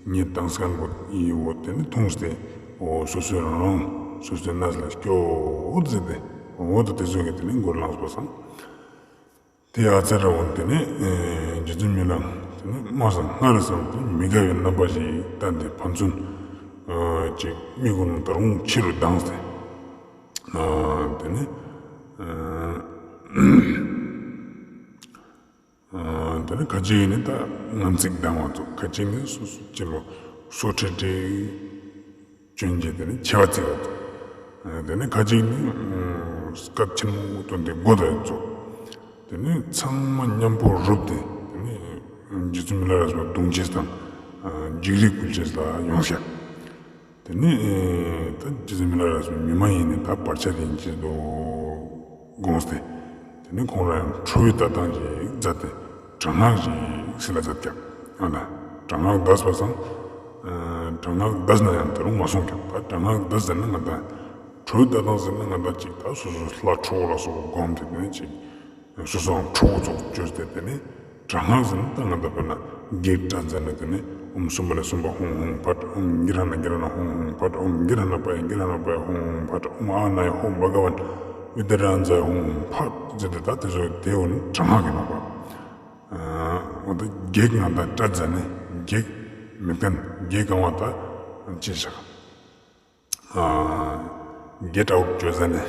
ཉིད་དང་སྐམ་པོ་ཡི་འོ་དེ་ནི་འཐུངས་ཏེ་འོ་སོ་སོའི་རང་རང་སོ་སོའི་གནས་ལ་སྐྱོད་ཟེར་ཏེ་འོ་ད་དེ་ཚོ་གི་དེ་ནི་མགུར་བླངས་པ་སང་། དེ་ཨ་ཙར་ར་འོ་དེ་ནི་རྗེ་བཙུན་མི་ལ་དེ་ནི་མ་སང་སྔར་བསམ་དེ་མི་དགའ་བའི་རྣམ་པ་ཞིག་བསྟན་ཏེ་ཕན་ཚུན་ཅིག་མིག་གུ་ནང་ད་རུང་ཆེ་རུ་ལྡངས་ཏེ། དེ་ནི་དེ་ནི་ཁ་ཅིག་ནི་ད་ངན་ཚིག་སྡང་བ་ཚོ། ཁ་ཅིག་ནི་སོ་སོ་ཅི་ལོ་སོ་ཁྲེ་ཁྲེ་སྐྱོན་གྱི་དེ་ནི་ཆེ་བ་བརྩི་བ་ཚོ། དེ་ནི་ཁ་ཅིག་ནི་སྐད་ཆེན་མོ་བཏོན་ཏེ་མགོ་ད་ཡོད་ཚོ། དེ་ནི་ཚང་མ་མཉམ་པོ་རུབ་སྟེ་དེ་ནི་རྗེ་བཙུན་མི་ལ་རས་པ་བརྡུང་ཅེས་དང་འཇིགས་རི་བསྐུལ་ཅེས་ལ་ཡོང་ཤག། དེ་ནི་ད་རྗེ་བཙུན་མི་ལ་རས་པའི་མི་མ་ཡིན་ནི་ད་བར་ཆད་ཡིན་ཅེས་དོ་དགོངས་ཏེ། དེ་ནི་ཁོང་རང་ཡང་ཁྲོ་བོའི་ལྟ་སྟངས་ཤིག་མཛད་དེ་དྲག་སྔགས་ཤིག་སིལ་ལ་མཛད་ཀྱག། ཨ་ན་དྲག་སྔགས་བཟླས་པ་སང་། དྲག་སྔགས་བཟླས་ན་ཡང་ད་རུང་མ་སོང་ཀྱག། ད་དྲག་སྔགས་བཟླས་ཟེར་ན་ང་ད་ཁྲོ་བོའི་ལྟ་སྟངས་ཟེར་ན་ང་ད་ཅིག་ད་སོ་སོ་ལྷ་ཁྲོ་བོ་ལ་སོགས་པ་བསྒོམས་ཏེ་དེ་ནི་ཅིག་སོ་སོའང་ཁྲོ་བོ་ཙོགས་བཅོས་ཏེ་དེ་ནི་དྲག་སྔགས་ཟེར་ན་ད་ང་ད་དཔེར་ན་བགེགས་བསྐྲད་ཟེར་ན་དེ་ནི་ཨོཾ་སུམྦྷ་ནི་སུམྦྷ་ཧཱུྃ་ཧཱུྃ་ཕཊ། ཨོཾ་གིར་ཧ་ན་གིར་ཧ་ན་ཧཱུྃ་ཧཱུྃ་ཕཊ། ཨོཾ་གིར་ཧ་ན་པ་ཡ་གིར་ཧ་ན་པ་ཡ་ཧཱུྃ་ཧཱུྃ་ཕཊ། ཨོཾ་ཨཱ་ནཱ་ཡ་ཧོ་བྷ་ག་ཝན་བི་ཏ་ར་ཛ་ཡ་ཧཱུྃ་ཧཱུྃ་ཕཊ་ཟེར་ཏེ་ད་དེ་ཚོ་དེ་འོ་ནི་དྲག་སྔགས་ཀྱི་ནང་པ། འོ་ད་བགེགས་ང་ད་བསྐྲད་ཟེར་ནི་བགེགས་མི་བསྟན་བགེགས་གང་བ་ད་ཅི་བྱ། བགེགས་བསྐྲད་བཅོས་ཟེར་ནི།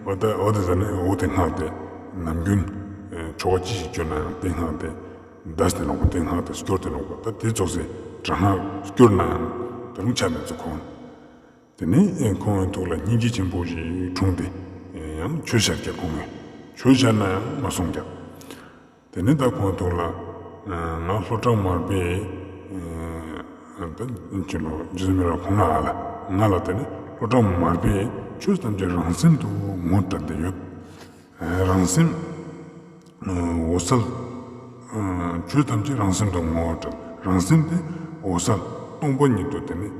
འོ་ད་འོ་དེ་ཟེར་ནི་འོ་དེ་སྔགས་དེ་ནམ་རྒྱུན་ཆོ་ག་ཅི་ཞིག་བཅོས་ན་ཡང་དེ་སྔགས་དེ་བཟླས་ཏེ་ནོག་པ། དེ་སྔགས་དེ་སྐྱོར་ཏེ་ནོག་པ། ད་དེ་ཙོགས་སེ་དྲག་སྔགས་སྐྱོར་ན་ཡང་ད་རུང་ཆ་མེད་ཚུལ་ཁོང་། དེ་ནས་ཁོང་གི་ཐུགས་ལ་སྙིང་རྗེ་ཆེན་པོ་ཞིག་འཁྲུངས་ཏེ་ཡང་ཆོས་བཤད་ཀྱག། ཁོང་གིས་ཆོས་བཤད་ན་ཡང་མ་གསུང་ཀྱག། དེ་ནས་ད་ཁོང་ཐུགས་ལ་ང་ལྷོ་བྲག་མར་པའི་ད་ཅི་ལོ་རྗེ་བཙུན་མི་ལ་ཁོང་ལ་ཨ་ལ་ང་ལ་དེ་ནས་ལྷོ་བྲག་མར་པའི་ཆོས་ཐམས་ཅད་རང་སེམས་དུ་ངོ་སྤྲད་དེ་ཡོད། རང་སེམས་འོད་གསལ། ཆོས་ཐམས་ཅད་རང་སེམས་དུ་ངོ་སྤྲད། རང་སེམས་དེ་འོད་གསལ་སྟོང་པ་ཉིད་དུ་དེ་ནས་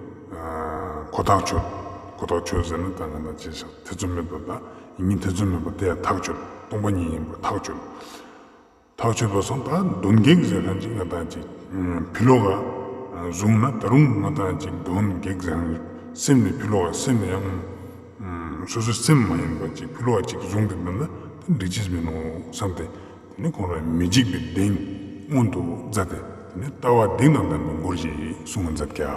ཁོ་ཐག་ཆོད། ཁོ་ཐག་ཆོད་ཟེར་ན་ད་ང་ད་ཅི་ཤག་ཐེ་ཚོམ་མེད་པ་ད་ཡིན་ཉིད་ཐེ་ཚོམ་མེད་པ་དེ་ཡང་ཐག་ཆོད། སྟོང་པ་ཉིད་ཡིན་པ་ཐག་ཆོད། ཐག་ཆོད་པ་སོང་ད་གདོན་བགེགས་ཟེར་མཁན་ཅིག་ང་ད་ཅིག་ཕི་ལོག་ག་བཟུང་ན་ད་རུང་ང་ད་ཅིག་གདོན་བགེགས་ཟེར་མཁན་སེམས་ནི་ཕི་ལོག་ག་སེམས་ནི་ཡང་སོ་སོའི་སེམས་མ་ཡིན་པ་ཅིག་ཕི་ལོག་ག་ཅིག་བཟུང་གི་འདུག་ན་ད་འགྲིག་ཅེས་མིན་ནོ་བསམ་སྟེ། དེ་ནི་ཁོང་རང་མི་འཇིགས་པའི་གདེང་མངོན་དུ་མཛད་དེ། དེ་ནི་ལྟ་བ་གདེང་དང་ལྡན་པའི་མགུར་ཞིག་གསུང་མཛད་ཀྱག་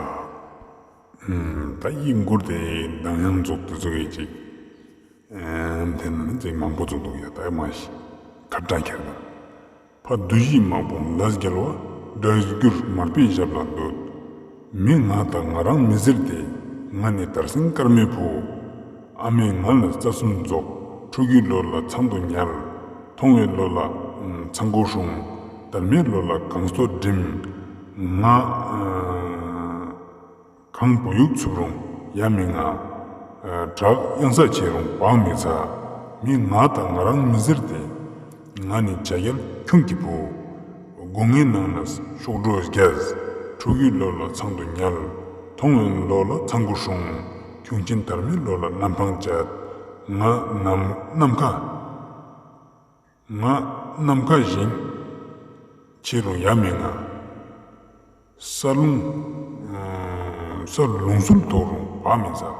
ད་ཡི་མགུར་དེ་གདངས་དབྱངས་ཙོགས་དེ་ཙོགས་ཡོད་ཅིག་ཨེམ་དེ་ནི་ཅིག་མང་པོ་ཙོགས་འདུག་ཡ། ད་མ་ཤི་ཁ་བྲལ་ཁྱེར་དང་། ཕ་བདུད་བཞིའི་དམག་དཔུང་ལས་རྒྱལ་བ། སྒྲ་སྒྱུར་མར་པའི་ཞབས་ལ་འདུད། མི་ང་དང་ང་རང་མི་ཟེར་ཏེ། ང་ནི་དར་སེང་དཀར་མོའི་བུ། ཨ་མས་ང་ལ་རྩ་གསུམ་རྫོགས། ཕྲུ་གུའི་ལོ་ལ་ཚང་དུ་ཉལ། མཐོང་བའི་ལོ་ལ་ཚང་ཁུ་སྲུང་། དར་མའི་ལོ་ལ་གངས་སྟོད་འགྲིམ། ང་གངས་བུ་ཡུག་འཚུབ་རུང་ཡ་མི་ང་། བྲག་གཡང་ས་ཆེ་རུང་བག་མི་ཚ། མི་ང་དང་ང་རང་མི་ཟེར་ཏེ། ང་ནི་བྱ་རྒྱལ་ཁྱུང་གི་བུ། སྒོ་ངའི་ནང་ན་གཤོག་སྒྲོ་རྒྱས། ཕྲུ་གུའི་ལོ་ལ་ཚང་དུ་ཉལ། མཐོང་བའི་ལོ་ལ་ཚང་ཁུ་སྲུང་། ཁྱུང་ཆེན་དར་མའི་ལོ་ལ་གནམ་འཕང་བཅད། ང་ནམ་ནམ་མཁའ། ང་ནམ་མཁའ་བཞིན་ཆེ་རུང་ཡ་མི་ང་། ས་རླུང་ས་རླུང་སུལ་ཐོག་རུང་བག་མི་ཚ།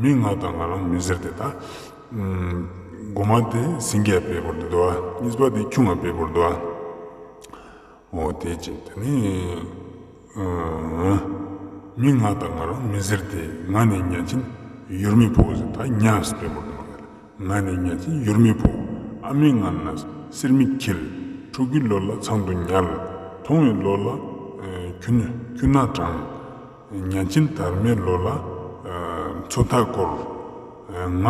མི་ང་དང་ང་རང་མི་ཟེར་ཏེ། ད་མགོ་མ་དེ་སེང་གེ་ཡ་བེ་བོར་དུ་འདུག་ཨ། གཉིས་པ་དེ་ཁྱུང་ང་བེ་བོར་འདུག་ཨ། འོ་དེ་ཅིག་དེ་ནི་མི་ང་དང་ང་རང་མི་ཟེར་ཏེ། ང་ནི་ཉ་ཆེན་ཡུར་མི་བུ་ཟེར། ད་ཉ་ཟེར་བེ་བོར་འདུག་ཨ། ང་ནི་ཉ་ཆེན་ཡུར་མི་བུ། ཨ་མའི་ངན་ན་གསེར་མིག་འཁྱིལ། ཕྲུ་གུའི་ལོ་ལ་ཚང་དུ་ཉལ། མཐོང་བའི་ལོ་ལ་ཁྱུ་ཁྱུ་ནག་དྲངས། ཉ་ཆེན་དར་མའི་ལོ་ལ་མཚོ་ཐག་བསྐོར། ང་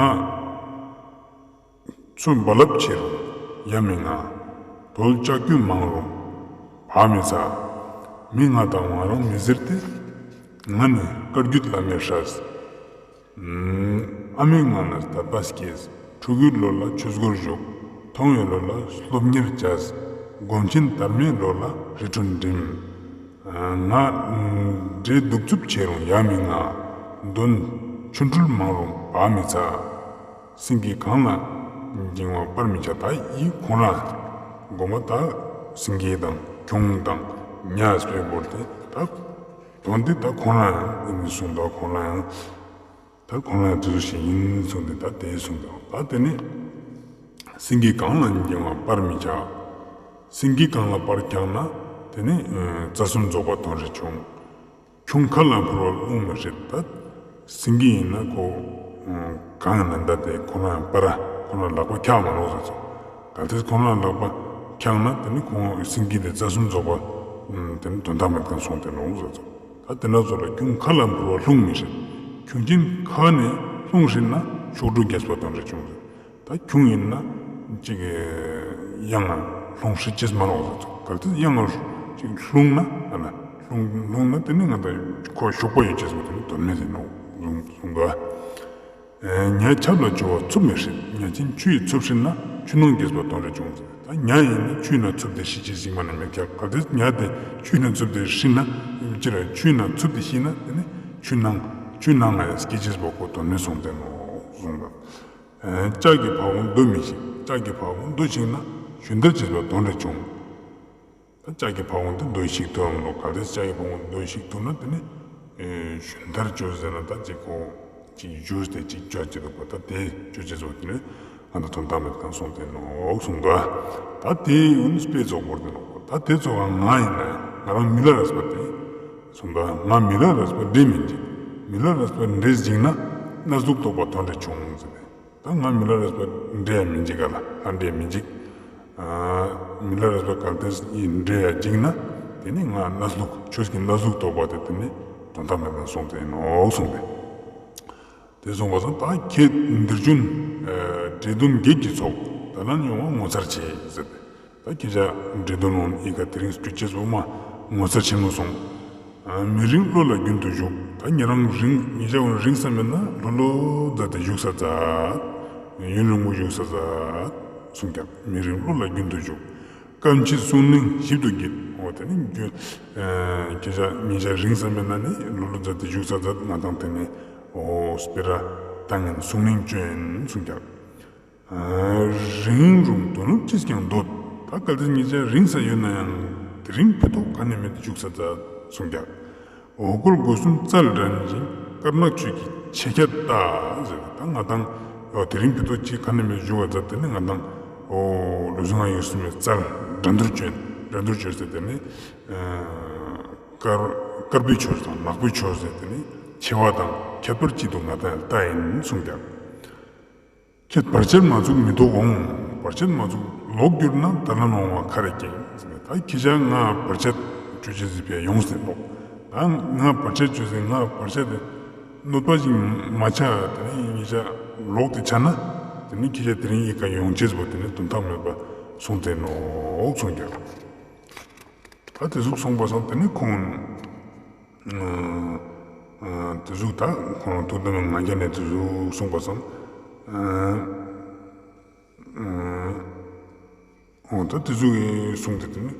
མཚོ་རྦ་རླབས་ཆེ་རུང་ཡ་མི་ང་། རྡོ་ལྕགས་ཀྱུ་མང་རུང་བག་མི་ཚ། མི་ང་དང་ང་རང་མི་ཟེར་ཏེ། ང་ནི་བཀའ་བརྒྱུད་བླ་མའི་སྲས། ཨ་མའི་ངན་ན་དད་པ་སྐྱེས། ཕྲུ་གུའི་ལོ་ལ་ཆོས་སྒོར་ཞུགས། མཐོང་བའི་ལོ་ལ་སློབ་གཉེར་བྱས། སྒོམ་ཆེན་དར་མའི་ལོ་ལ་རི་ཁྲོད་འགྲིམ། ང་འདྲེ་གདུག་རྩུབ་ཆེ་རུང་ཡ་མི་ང་། གདོན་ཆོ་འཕྲུལ་མང་རུང་བག་མི་ཚ། སེང་གེ་གངས་ལ་འགྱིང་བ་སྤར་མི་བྱ། ད་ཡི་ཁོང་རང་མགོ་མ་ད་སེང་གེ་དང་ཁྱུང་དང་ཉ་ཟེར་བེ་བོར་ཏེ། ད་དོན་དེ་ད་ཁོང་རང་ཡང་ཨིན་གསུངས་འདུག་ཁོང་རང་ཡང་ད་ཁོང་རང་ཡང་དེ་ཚོ་ཞིག་ཨིན་གསུངས་ཏེ། ད་དེ་གསུངས་འདུག་ད་དེ་ནི་སེང་གེ་གངས་ལ་འགྱིང་བ་སྤར་མི་བྱ། སེང་གེ་གངས་ལ་སྤར་ཁྱག་ན་དེ་ནི་རྩ་གསུམ་རྫོགས་པ་དོན་རེ་བྱུང་། ཁྱུང་ཁ་ལ་འཕུར་བ་རླུང་མི་ཧྲིལ། ད་སེང་གེ་ཨིན་ན་ཁོ་གངས་ནི་ད་དེ་ཁོ་རང་སྤར་ཁོ་རང་ལག་པ་ཁྱག་མ་ནོག་ཟེར་ཙོགས། གལ་ཏེ་ཁོ་རང་ལག་པ་ཁྱག་ན་དེ་ནི་ཁོང་སེང་གེ་དེ་རྩ་གསུམ་རྫོགས་པ་དེ་ནི་དོན་དག་མེད་མཁན་སོང་སྟེ་ནོག་ཟེར་ཙོགས། ད་དེ་ན་ཙོགས་ལ་ཁྱུང་ཁ་ལ་འཕུར་བ་རླུང་མི་ཧྲིལ། ཁྱུང་ཆེན་ཁ་ནི་རླུང་ཧྲིལ་ན་གཤོག་སྒྲོ་རྒྱས་པ་དོན་རེ་བྱུང་ཟེར། ད་ཁྱུང་ཨིན་ན་ཅིག་གཡང་ང་རླུང་ཧྲིལ་ཅེས་མ་ནོག་ཟེར་ཙོགས། གལ་ཏེ་གཡང་ང་ཅིག་ལྷུང་ན་ཨ་ན་ལྷུང་ལྷུང་ན་དེ་ནི་ང་ད་ཁོ་ཞུགས་པ་ཡོད་ཅེས་མ་དོན་དོན་མེད་ཟེར་ནོག་གསུངས་གསུངས་འདུག་ཉ་ཆབ་ལ་འགྱུར་བ་འཚུབ་མི་ཧྲིལ། ཉ་ཆེན་ཆུ་ཡི་འཚུབ་ཧྲིལ་ན་ཆུ་ནང་རྒྱས་པ་དོན་རེ་བྱུང་ཟེར། ད་ཉ་ཨིན་ན་ཆུའི་ནང་འཚུབ་སྟེ་ཤི་ཅེས་ཞིག་མ་ནི་མེད་ཀྱག་གལ་ཏེ་ཉ་དེ་ཆུའི་ནང་འཚུབ་སྟེ་ཧྲིལ་ན་ཅི་ར་ཆུའི་ནང་འཚུབ་སྟེ་ཤི་ན་དེ་ནི་ཆུ་ནང་ཆུ་ནང་ང་ཡང་སྐྱེ་ཅེས་པོ་ཁོ་དོན་མེད་སོང་སྟེ་ནོག་གསུངས་པ། ལྕགས་ཀྱི་ཕ་བོང་རྡོ་མི་ཞིག་ལྕགས་ཀྱི་ཕ་བོང་རྡོ་ཞིག་ན་ཞུན་དར་བྱེད་པ་དོན་རེ་བྱུང་། ད་ལྕགས་ཀྱི་ཕ་བོང་དེ་རྡོ་ཞིག་ཐུབ་མི་ནོག་གལ་ཏེ་ལྕགས་ཀྱི་ཕ་བོང་རྡོ་ཞིག་ཐུབ་ན་དེ་ནི་ཞུན་དར་བྱོས་ཟེར་ན་ད་ཅིག་ཁོ་ཅིག་ཞུས་ཏེ་ཅིག་བྱོས་ཅེས་འདུག་པ། ད་དེ་བྱོས་ཅེས་འདུག་དེ་ནི་ང་ད་དོན་དག་མེད་མཁན་སོང་སྟེ་ནོག་གསུངས་འདུག་ད་དེ་ཡུན་དཔེ་ཚོགས་བོར་ཏེ་ནོག་ད་དེ་ཚོགས་ང་ཨིན་ན་ང་རང་མི་ལ་རས་པ་དེ་གསུངས་འདུག་ང་མི་ལ་རས་པ་འདྲེ་མི་འཇིགས། མི་ལ་རས་པ་འདྲེ་འཇིགས་ན་གནས་ལུགས་རྟོགས་པ་དོན་རེ་བྱུང་ཟེར་ཏེ། ད་ང་མི་ལ་རས་པ་འདྲེ་ཡང་མི་འཇིགས་ག་ལ། ང་འདྲེ་མི་འཇིགས། མི་ལ་རས་པ་གལ་ཏེ་ཡི་འདྲེ་ཡང་འཇིགས་ན་དེ་ནི་ང་གནས་ལུགས་ཆོས་ཀྱི་གནས་ལུགས་རྟོགས་པ་དེ་དེ་ནི་དོན་དག་མེད་པར་སོང་སྟེ་ནོག་གསུངས་ཏེ། དེ་གསུངས་པ་སང་ད་ཁྱེད་འདིར་བྱོན་འདྲེ་གདོན་བགེགས་ཀྱི་ཚོགས་ད་ལན་ཡོང་བ་ངོ་མཚར་ཆེ་ཟེར་ཏེ། ད་ཁྱེད་ཅག་འདྲེ་གདོན་འོང་ཨི་ཀ་དེ་རིང་སྐྱོད་ཅེས་པོ་མ་ངོ་མཚར་ཆེན་མོ་སོང་། མི་རིང་བློ་ལ་རྒྱུན་དུ་ཞུགས། ད་ཉེ་རང་རིང་ཉེ་ཞ་བོ་རིང་ས་མེད་ན་ལྷོད་ལྷོད་མཛད་དེ་བཞུགས་ས་མཛད། ཡུན་རིང་པོ་བཞུགས་ས་མཛད་གསུངས་ཀྱང་མི་རིང་བློ་ལ་རྒྱུན་དུ་ཞུགས། སྐབས་མཆིས་གསུང་གླེང་ཞིབ་ཏུ་བགྱིད། འོ་དེ་ནི་རྒྱུ་ཁྱེད་ཅག་ཉེ་ཞ་རིང་ས་མེད་ན་ནི་ལྷོད་ལྷོད་མཛད་དེ་བཞུགས་ས་མཛད། ང་དང་དེ་ནི་འོ་སྤེ་ར་བཏང་ངིན་གསུང་གླེང་བཅོ་ཡིན་གསུངས་ཀྱང་། རིང་རུང་དོ་ནུབ་ཅིས་ཀྱང་འདོད། ད་གལ་ཏེ་ཉེ་ཞ་རིང་ས་ཡོད་ན་ཡང་དེ་རིང་ཕི་ཏོག་ག་ནས་མེད་དེ་བཞུགས་ས་མཛད་གསུངས་ཀྱང་། འོ་སྐོལ་སྒོ་གསུམ་རྩལ་འགྲན་ཅིང་། དཀར་ནག་ཆོས་ཀྱི་ཆེ་ཁྱད་ལྟ་ཟེར། ད་ང་དང་འོ་དེ་རིང་ཕི་ཏོག་ཅིག་ག་ནས་མེད་བཞུགས་པ་མཛད་དེ་ནི་ང་དང་ འོ་ལུས་ངག་ཡིད་གསུམ་མི་རྩལ་འགྲན་བསྡུར་བཅོས། འགྲན་བསྡུར་བཅོས་ཟེར་ཏེ་ནི་དཀར་དཀར་པོའི་ཆོས་དང་ནག་པོའི་ཆོས་ཟེར་ཏེ་ནི་ཆེ་བ་དང་ཁྱད་པར་ཅི་འདུག་ང་དང་ལྟ་ཡིན་གསུངས་ཀྱག། ཁྱེད་བར་ཆད་མ་བཙུགས་མི་ལྡོག་འོང་། བར་ཆད་མ་བཙུགས་ལོག་གྱུར་ན་དལ་ལ་ནོངས་པ་ཁ་རེ་སྐྱེ། ད་ཁྱེད་ཅག་ང་བར་ཆད་བཅོ་ཅེས་ཟིག་ཕི་ཡོངས་ཏེ་ལོག། ད་ང་བར་ཆད་བཅོས་ཟིན་ང་བར་ཆད་དེ་གནོད་པ་ཞིག་མ་ཆགས་ཏེ་ནི་ངེད་ཅག་ལོག་སྟེ་ཆ་ན་ཏེ་ནི་ཁྱེད་ཅག་དེ་རིང་ཡི་ག་ཡོང་ཅེས་པོ་ཏེ་ནི་དོན་དག་མེད་པ་སོང་སྟེ་ནོག་གསུངས་ཀྱག། ད་ཏེ་ཟུག་གསུངས་པ་སང་ཏེ་ནི་ཁོང་ཏེ་ཟུག་ད་ཁོང་ཐུགས་དམ་ང་རྒྱལ་ནས་ཏེ་ཟུག་གསུངས་པ་སང་། འོ་ད་ཏེ་ཟུག་གི་གསུངས་ཏེ་ཏེ་ནི་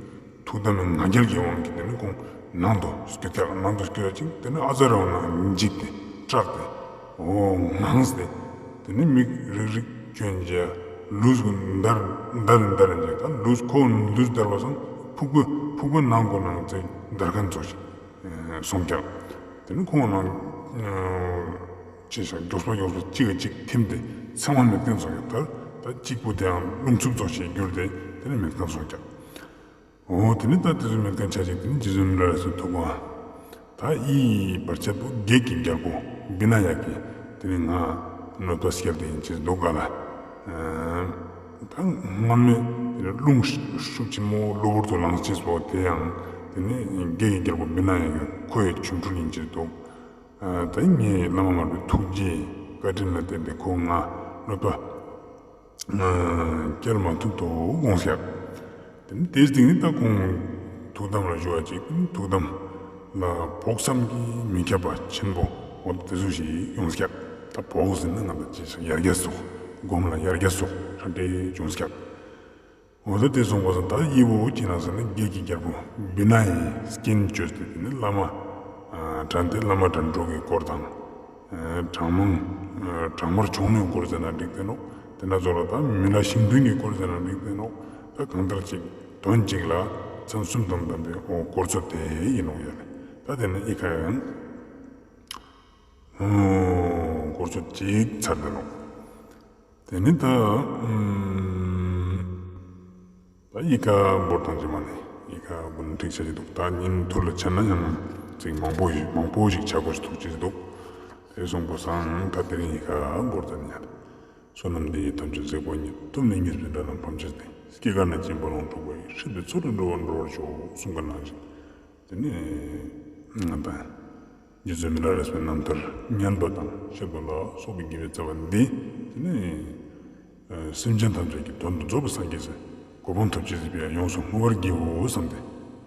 ཐུགས་དམ་ང་རྒྱལ་གྱི་དབང་གིས་ཏེ་ནི་ཁོང་ནང་དུ་སྐྱོད་ཀྱག། ནང་དུ་སྐྱོད་ཅིང་ཏེ་ནི་ཨ་ཛ་ར་བ་ན་འཇིགས་ཏེ་སྐྲག་སྟེ་འོ་ངང་སྟེ་ཏེ་ནི་མིག་རིག་རིག་གྱོན་ཅེས་ལུས་འདར་འདར་འདར་ཅིག་ད་ལུས་ཁོ་ལུས་འདར་བ་སང་ཕུག་པ་ཕུག་པ་ནང་ཁོ་ནང་ཚེ་འདར་ཁན་ཙོགས་ཤིག་སོང་ཀྱག། ཏེ་ནི་ཁོང་ནང་ཅི་ཞིག་མགྱོགས་པ་མགྱོགས་པ་གཅིག་ག་གཅིག་ཐིམ་སྟེ་ཚང་མ་མེད་ཁན་སོང་ཀྱག། ད་ད་གཅིག་པོ་དེའང་རླུང་འཚུབ་ཙོགས་ཤིག་གྱུར་ཏེ་ཏེ་ནི་མེད་ཁན་སོང་ཀྱག། འོ་ཏེ་ནི་ད་ཏེ་ཟུག་མེད་ཁན་ཆ་ཅིག་ཏེ་ནི་རྗེ་བཙུན་མི་ལ་རས་པའི་ཐུགས་དགོངས། ད་འི་བར་ཆད་པོ་བགེགས་ཀྱི་རྒྱལ་པོ་བི་ན་ཡ་གིས་ཏེ་ནི་ང་གནོད་པ་སྐྱེལ་ཏེ་ཡིན་ཅེས་འདུག་ག་ལ། ད་སྔོན་མའི་རླུང་ཤུགས་ཆེན་མོ་གློ་བུར་དུ་ལངས་ཅེས་པོ་དེ་ཡང་ཏེ་ནི་བགེགས་ཀྱི་རྒྱལ་པོ་བི་ན་ཡ་གི་ཁོའི་ཆོ་འཕྲུལ་ཡིན་ཅེས་འདུག། ད་ངའི་བླ་མ་མར་པའི་ཐུགས་རྗེ་བཀའ་དྲིན་ལ་བརྟེན་ཏེ་ཁོ་ང་གནོད་པ་སྐྱེལ་མ་ཐུབ་དོ་དགོངས་ཀྱག། ཏེ་ནི་ཏེའི་སྟིང་ནེ་ད་ཁོང་ཐུགས་དམ་ལ་བཞུགས་པ་ཅིག་ཐུགས་དམ་ལ་བོགས་བསམ་གྱིས་མི་ཁྱབ་པ་ཆེན་པོ་འོ་ཏེ་ཟུག་ཞིག་ཡོངས་ཀྱག། ད་བོགས་ཟེར་ན་ང་ད་ཅི་ཞིག་ཡར་རྒྱས་སོགས་སྒོམ་ལ་ཡར་རྒྱས་སོགས་ཧྲ་ཏེ་ཡོངས་ཀྱག། འོ་ད་ཏེ་སོང་པ་སང་ད་འི་བོ་ཅི་ན་ཟེར་ན་བགེགས་ཀྱི་རྒྱལ་པོ་བི་ན་ཡའི་སྐྱོན་བཅོས་ཏེ་ཏེ་ནི་བླ་མ་དྲན་ཏེ་བླ་མ་དྲན་གྲོགས་ཀྱི་སྐོར་དང་གྲངས་མང་གྲངས་མང་ཆུང་ངུའི་སྐོར་ཟེར་ན་འགྲིག་སྟེ་ནོག། ཏེ་ན་ཚོ་ལ་ད་མི་ལ་ཞིང་དུན་གྱི་སྐོར་ཟེར་ན་འགྲིག་སྟེ་ནོག། ད་གང་ལྟར་ཅིག་དོན་གཅིག་ལ་མཚན་གསུམ་དང་ལྡན་པའི་འོ་སྐོར་ཚོ་དེ་ཡིན་ནོག་ཡ་ལེ། ད་ཏེ་ནི་འི་ཁ་ཡང་འོ་སྐོར་ཚོ་གཅིག་ཚར་ཏེ་ནོག། ཏེ་ནི་ད་ད་འི་ཀ་བོར་ཏང་ཅེས་མ་ནེ་འི་ཀ་བོར་ན་འགྲིག་ཆ་ཅེས་འདུག། ད་ཉིན་ཐུར་ལ་ཆ་ན་ཡང་ཅིག་མང་པོ་ཞིག་མང་པོ་ཞིག་ཆ་དགོས་ཤེས་ཐུག་ཅེས་འདུག། ཏེ་སོང་པ་སང་ད་དེ་རིང་འི་ཀ་བོར་ཏང་ཉན། བསོད་ནམས་འདི་ཡིས་ཐམས་ཅད་གཟིགས་པ་ཉིད། ཐོབ་ནས་ཉེས་པའི་དགྲ་རྣམས་ཕམ་བྱས་ཏེ། སྐྱེ་རྒ་ན་འཆིའི་རྦ་ཀློང་འཁྲུགས་པ་ཡི། སྲིད་པའི་མཚོ་ལས་འགྲོ་བ་སྒྲོལ་བར་ཤོག། གསུངས་པ་ནང་བཞིན། ཏེ་ནི་ང་དང་རྗེ་བཙུན་མི་ལ་རས་པའི་རྣམ་ཐར་ཉན་པ་དང་བཤད་པ་ལ་སོགས་པའི་དགེ་བའི་རྩ་བ་འདི་ཏེ་ནི་སེམས་ཅན་ཐམས་ཅད་ཀྱི་དོན་དུ་རྫོགས་པའི་སངས་རྒྱས་སི་གོ་འཕང་ཐོབ་ཅེས་སི་ཕི་ཡ་ཡོངས་སུ་བསྔོ་བར་བགྱིའོ་བསམ་སྟེ་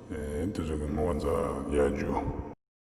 ཏེ་ཙོགས་ཀྱི་བསྔོ་བ་མཛད་ཡ་ཇུ།